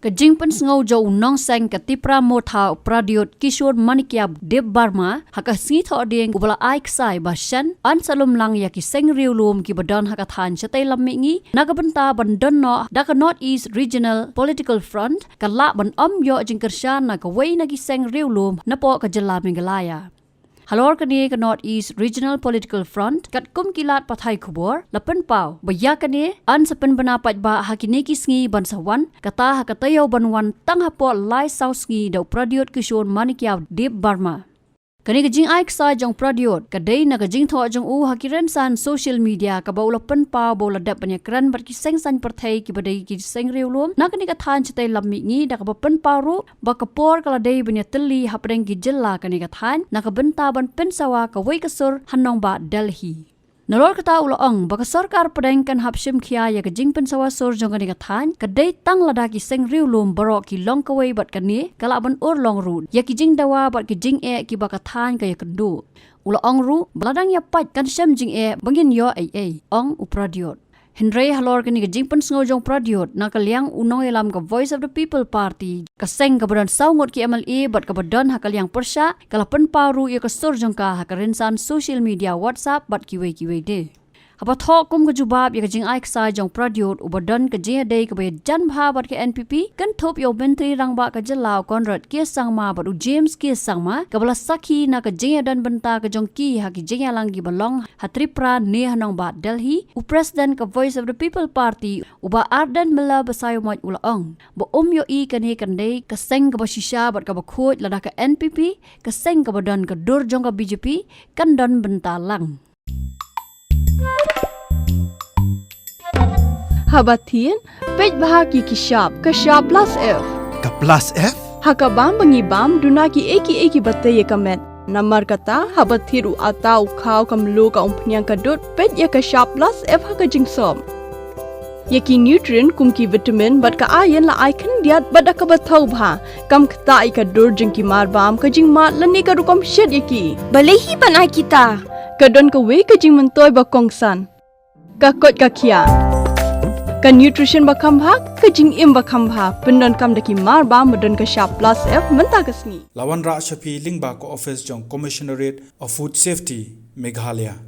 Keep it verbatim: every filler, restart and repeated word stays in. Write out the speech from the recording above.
Ka jingpynsngew jong u nongseng ka Tipra Motha u Pradyot Kishore Manikya Debbarma ha ka sngi Thohdieng uba la ai ksai ba shen yn sa lum lang ïa ki seng riewlum kiba don ha ka thaiñ shatei lam mihngi na ka bynta ban don noh da ka North East Regional Political Front ka lah ban ym ïoh jingkyrshan na kawei na ki seng riewlum napoh ka jylla Meghalaya. Halor kane ka North East Regional Political Front, katkum ki lad pathai khubor la pynpaw ba ïa kane yn sa pynbna paidbah ha kine ki sngi ban sa wan, kata ha ka taïew ban wan tang hapoh lai saw sngi da u Pradyot Kishore Manikya Debbarma. Kane ka jingai ksai jong u Pradyot ka dei na ka jingthoh jong u ha ki rynsan social media kaba u la pynpaw ba u la dep ban ïakren bad ki seng saiñ pyrthei kiba dei ki seng riewlum na kane ka thaiñ shatei lam mihngi, da kaba pynpaw ruh ba ka por ka la dei ban ïatylli hapdeng ki jylla kane ka thaiñ na ka bynta ban pynsawa kawei ka sur ha nongbah Delhi. Nalor kata u la ong ba ka sorkar pdeng kan hap shim khia ïa ka jingpynsawa sur jong kane ka thaiñ ka dei tang lada ki seng riewlum baroh ki long kawei bad kane ka lah ban urlong ruh ïa ki jingdawa bad ki jingeh kiba ka thaiñ ka ïakynduh. U la ong ruh ba lada ngi ïa pait kan shem jingeh ba ngin ïoh ei ei, ong u Pradyot. Hynrei halor kane ka jingpynsngew jong u Pradyot na ka liang u nongïalam ka Voice of the People Party, ka seng kaba don saw ngut ki M L A bad kaba don ha ka liang pyrshah, ka la pynpaw ruh ïa ka sur jong ka ha ka rynsan social media WhatsApp bad kiwei kiwei de. Haba thoh kum ka jubab ïa ka jingai ksai jong u Pradyot uba don ka jingïadei kaba ïajan bha bad ka N P P, kynthup ïa u Myntri Rangbah ka jylla u Conrad K Sangma bad u James K Sangma kaba la sakhi na ka jingïadon bynta ka jong ki ha ki jingïalang kiba long ha Tripura ne ha nongbah Delhi, u President ka Voice of the People Party, u Bah Ardent Miller Basaiawmoit u la ong ba um ïohi kane kan dei ka seng kaba shisha bad kaba khuid lada ka N P P, ka seng kaba don ka dur jong ka B J P, kan don bynta lang. Haba thied, peit bha ki ki shap, ka shap plus F. Ka plus F? Ha ka bam ba ngi bam, duna ki ei ki ei kiba tei ïa ka met. Namar kata, haba thied u atta u khaw ka mluh ka umphniang ka dud, peit ïa ka shap plus F ha ka jingsop. Ïa ki nutrient kum ki vitamin bad ka iron la ai khyndiat bad da kaba thaw bha, kam ktah ïa ka dur jong ki marbam, ka jingmad lane ka rukom shet ïa ki. Balei hi ban ai kita? Ka don kawei ka jingmyntoi ba kongsan. Ka koit ka khiah. Ka nutrition ba kham bha, ka jingim ba kham bha, pyndonkam da ki marbam ba don ka shap plus F mynta ka sngi. La wanrah sha phi lyngba ka office jong Commissionerate of Food Safety, Meghalaya.